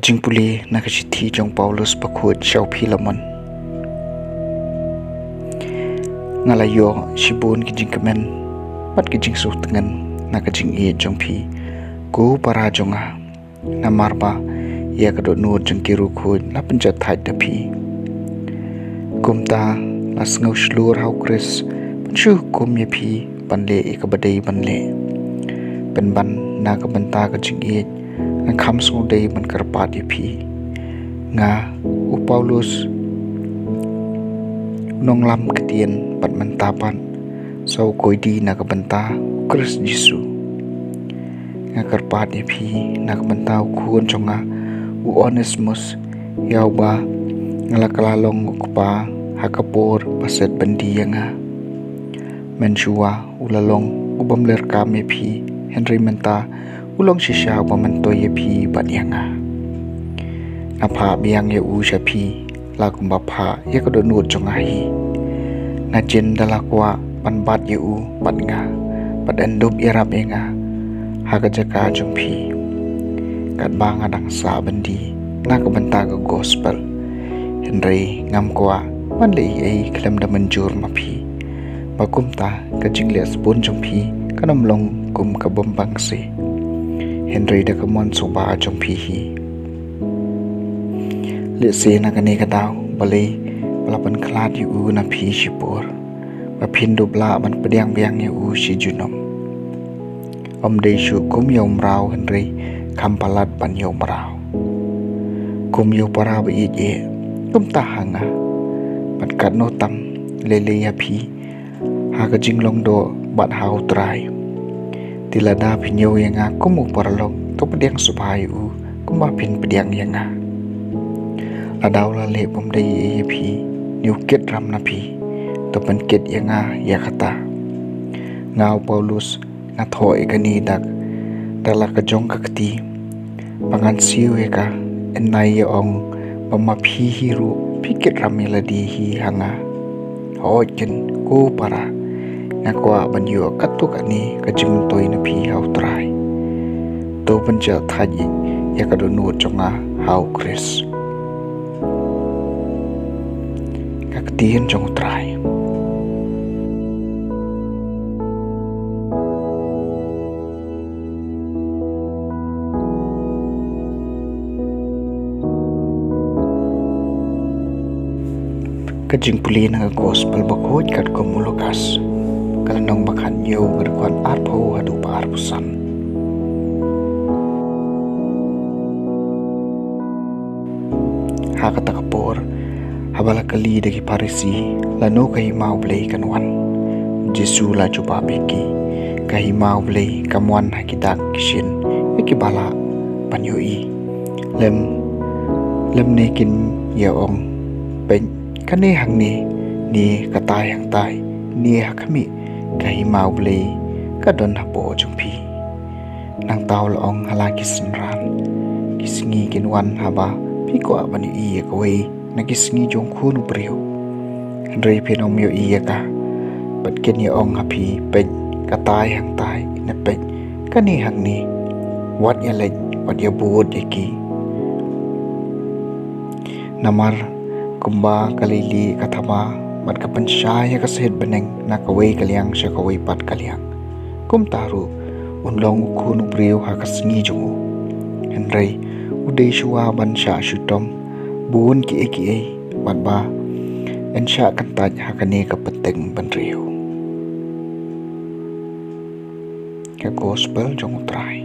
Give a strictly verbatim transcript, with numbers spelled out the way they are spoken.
Jingpule na ka shithi jong u Paulus bakhuid sha u Philemon. Nga la ïoh shibun ki jingkmen bad ki jingsngewtngen na ka jingïeit jong phi, ko para jong nga. Namar ba ïa ka dohnud jong ki riewkhuid la pynjot thait da phi. Kumta la sngew shlur ha u Khrist ban shu hukum ïa phi ban leh ïa kaba dei ban leh. Pynban na ka bynta ka jingïeit, nga kham sngewdei ban kyrpad ïa phi. Nga, u Paulus, u nonglam ktien bad mynta pat sa u koidi na ka bynta u Khrist Jisu. Nga kyrpad ïa phi na ka bynta u khun jong nga u Onesmus, ïa uba nga la kylla long u kpa ha ka por ba set byndi ïa nga. Mynshuwa u la long u bym lyrkam ïa phi, hynrei mynta u long shisha uba myntoi ïa phi bad ïa nga. Nga phah biang ïa u sha phi la kumba phah ïa ka dohnud jong nga hi. Nga jin da la kwah ban bat ïa u bad nga, bad yn dup ïarap ïa nga ha ka jaka jong phi. Katba nga dang sah byndi na ka bynta ka gospel, hynrei ngam kwah ban leh ei ei khlem da mynjur ma phi. Ba kumta ka jingleh sbun jong phi kan ym long kum ka bym bang se, hynrei da ka mon suba jong phi hi. Lehse na kane ka daw balei ba la pynkhlad ïa u na phi shipor, ba phin dup lah ban pdiang biang ïa u shi junom. Ym dei shuh kum ïa u mraw, hynrei kham palat ban ïa u mraw. Kum ïa u para ba ïeit eh, kumta ha nga. Bad katno tam lei lei ïa phi ha ka jinglong doh bad ha u Trai. Te lada phi ñiew ïa nga kum u paralok, to pdiang sngewbha ïa u kumba phin pdiang ïa nga. Lada u la leh bym dei ïa phi ne u kit ram na phi, to pynkit ïa nga ïa kata. Nga u Paulus nga thoh ïa kane da, da la ka jong ka kti, ba ngan siew ïa ka, yn nai ïa ong ba ma phi hi ruh phi kit ram ïa lade hi ha nga. Hooid keiñ ko para, nga kwah ban ïoh katto katne ka jingmyntoi na phi ha u Trai. To pynjot thait ïa ka dohnud jong nga ha u Khrist. Ka ktien jong u Trai. Ka jingpule na ka gospel bakhuid katkum u Lukas, ka lynnong ba khathynñiew, ka dkhot arphew haduh ba arphew san. Ha kata ka por, haba la kylli da ki Pharisi lano ka hima u Blei kan wan, u Jisu u la jubab ïa ki, ka hima u Blei kam wan ha ki dak ki shin ïa kiba lah ban ïohi. Lym, lymne kin ïa ong, peit, kane hangne, ne katai hangtai, ne ha khmih, ka hima u Blei ka don hapoh jong phi. Nangta u la ong ha la ki synran, ki sngi kin wan haba phi kwah ban ïohi ïa kawei na ki sngi jong u Khun u briew, hynrei phin ym ïohi ïa ka. Bad kin ïa ong ha phi, peit, katai hangtai, ne peit, kane hangne. Wat ïa leit, wat ïa bud ïa ki. Namar kumba ka lei lieh ka thma bad ka pynshai ïa ka shet bneng na kawei ka liang sha kawei pat ka liang, kumta ruh un long u Khun u briew ha ka sngi jong u. Hynrei u dei shuwa ban shah shitom bun kiei kiei, bad ba yn shah kyntait ha kane ka pateng bynriew. Ka gospel jong u Trai.